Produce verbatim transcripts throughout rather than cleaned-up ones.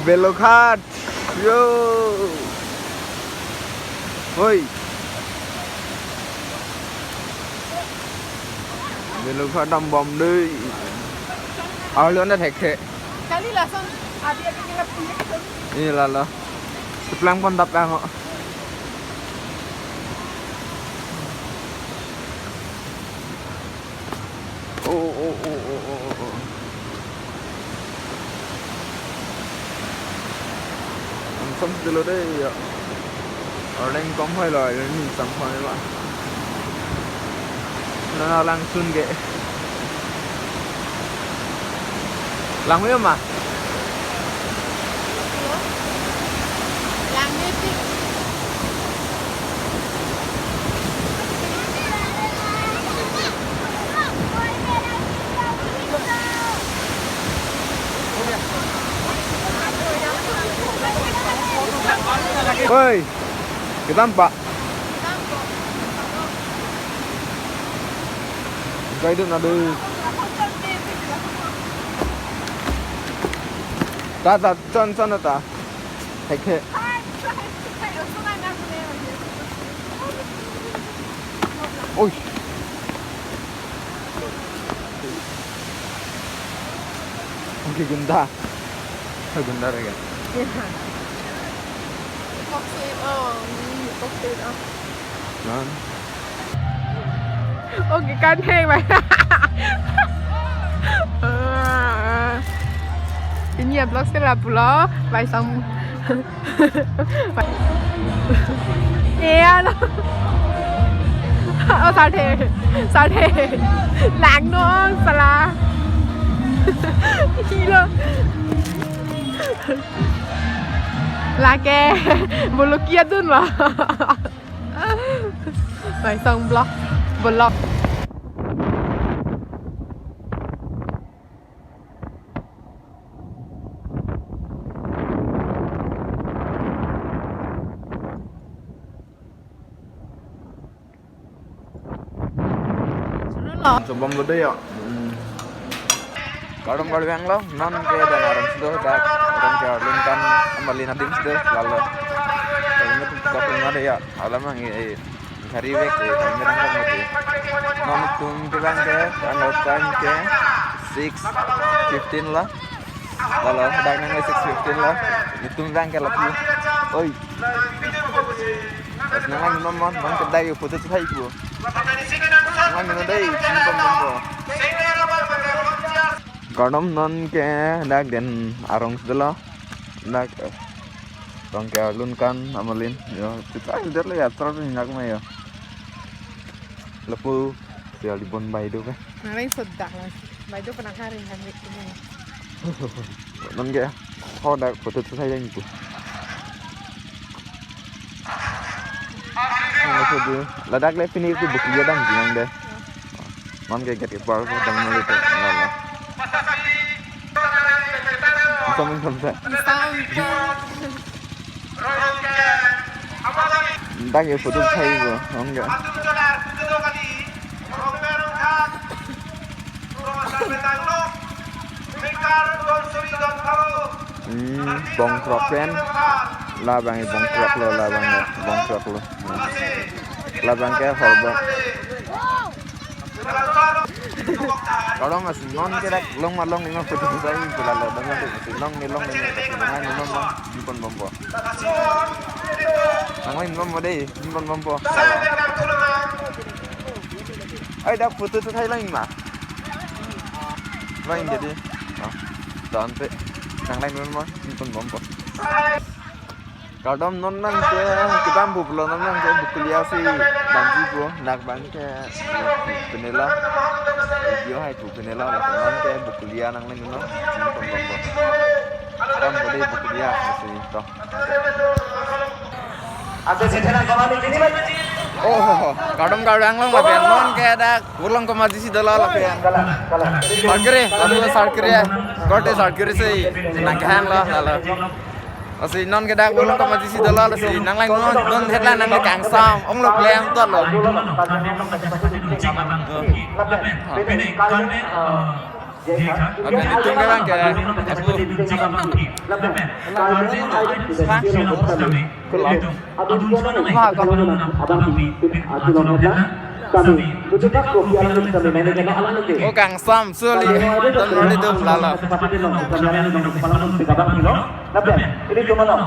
Belughat. Yo. Hoi. Belughat dambom dei. Arlo na thekthe. Kali lason adi adi kila punya. Ini lalo. Seplangpon tap yang kok. Oh, oh, oh, oh, oh, oh, oh. Langsam dulu deh ya. Orang kom hai lah, ini langsam hai lah. Nah, langsung ke. Langme ma? Langme sih. Hoi, kita empat. Guide na dei. Ta ta chon chon ta. Thek thek. Oi. Oke, gunda. Gunda lagi. Foxy, oh, ini foxy, oh. Nan. Oke, kan hei, bai. Ini ya vlog sila pulo, bai sang. Iya lo. Oh, sade. Sade. Langno sala. Hilo. Lake bulu kia dun lo. Bai sang blok. Blok. Chobom lo dei ya. Hmm. Kardom kardom lo, non ke dan arong sido dak, arong ke arlun kan amalin adim sido lalo. Kami tuh dok lima dei ya, alam yang eh, eh, hari wek eh, kami rang kan mati. Non tum bilang ke, ano time ke six fifteen lah. Lalo dak nang six fifteen lah. Itum bilang ke lagi. Oi. Pas nang nang non man, bang kedai photo tu hai ku. Nang nang dei, nang nang ko. Kardom non ke dak den arong sido lo. Dak, eh, arong ke arlun kan amalin. Yo, kita sido lo yatra tu hinak ma yo. Lapu si alibon bai do ke. Nang sodak lah. Bai do pernah hari kami ini. Non ke, ho dak photo tu hai yang itu. Ladak le pini ke bukli ya dang jinang dei. Non ke gate keeper ko dang nuli tu. Lalo. Bisa mungkin bisa. Bisa mungkin. Dak ye photo hai ko, non ke. Hmm, bongkrok pen. Labang bongkrok lo, labang bongkrok lo. Hmm. Labang ke horbong. Kardom, mas non ke dak long ma long ni ma photo sai pula lo dong de, mas long ni long ni, mas long ni long ma, ni pon bompo. Nang ma ni bompo dei, ni pon bompo. Ai dak photo tu hai lang ma. Lang jadi. Oh. Don pe. Nang lang ni ma, ni pon bompo. Kardom non nang ke, kita bu pulo non nang ke Bokolia si bangji bu, nak bang ke penela, video hai bu penela, non ke Bokolia nang nang non, ini pon pon pon. Kardom bu dei Bokolia si to. Ada sih tenang kemana gini, Mas? Oh, kardom kardom lo lapen non ke dak, pulang ke Majisi dolo lapen. Sarkiri, anu sarkiri, korte sarkiri si nang kehang lo, lalo. Lasi non ke dak pulang ke Majisi dolo, lasi nang lang non, non headline nang le kangsam, ong lo klem tot lo. Lapen itum ke bang ke, eh, bu. Lapen, Karbi Anglong Aidit Student Union of Assam, Kulo. Adun Juan Engleng, Kulo Engleng, Abang Pi, Pi, Atu Long Heta, Sami, Kutupak Kopi Alam Sami, Mene Kena Alam Leke. Oh, kangsam, suli, Karbi Anglong Aidit Student Union of Assam, Sami Alam Leke, Palang Leke, Abang Pi lo. Lapen, ilitum along,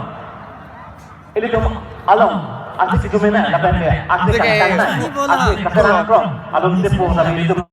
ilitum along, asik itum mena, lapen ke, asik, asik ke, asik, asik, asik, asik, along sepo, Sami, ilitum